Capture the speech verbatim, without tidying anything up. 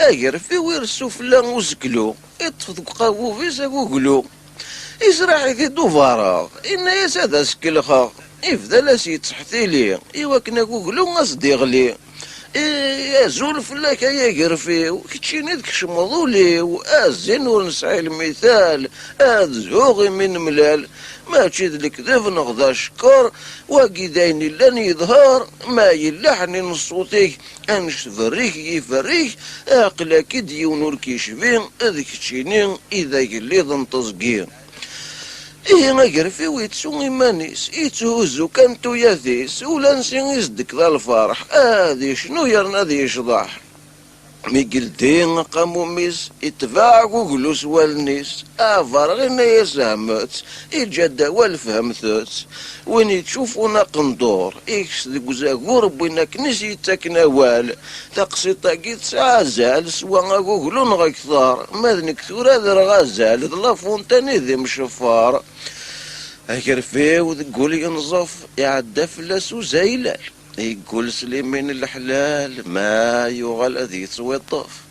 Agerfiw iressu fell-a uzeklu, iṭṭef deg uqabub-is aguglu. Israḥ-it-id ubareɣ, inna-yas ad as-kellxeɣ. Ibda la s-yettḥetili, iwakken aguglu as-d-iɣli. I azul fell-ak ay agerfiw, keččini tkecmeḍ ul-iw, a zzin ur nesɛi lmital, ad zuɣ imi nemlal. Mačči d lekdeb neɣ d acekkeṛ, wagi d ayen illan yeḍher, ma yella ḥnin ṣṣut-ik, annect berrik yiferrik, aql-ak-id yiwen ur k-yecbi, d keččini i d agellid n teẓgi. Ihi agerfiw ittu iman-is, itthuzzu kan tuyat-is, ula ansi i s-d-tekḍa lferḥ, ad icnu yerna ad yecḍeḥ. Mi yeldi aqamum-is, itbeɛ aguglu s wallen-is, aberɣ inna-yas hmet, iǧǧa-d awal fehmet-tt. Win yettcufun aqendur, ikes deg uzagur n win akken i s-yettaken awal. Taqsiṭ-agi tesɛa azal, swa aguglu neɣ akter, ma d nekk tura ad rreɣ azal, d lafuntan i d imceffer. Agerfiw deg wul yenẓef, iɛedda fell-as uzaylal. Yeggul s limin n leḥlal, ma yuɣal ad yettwiṭṭef.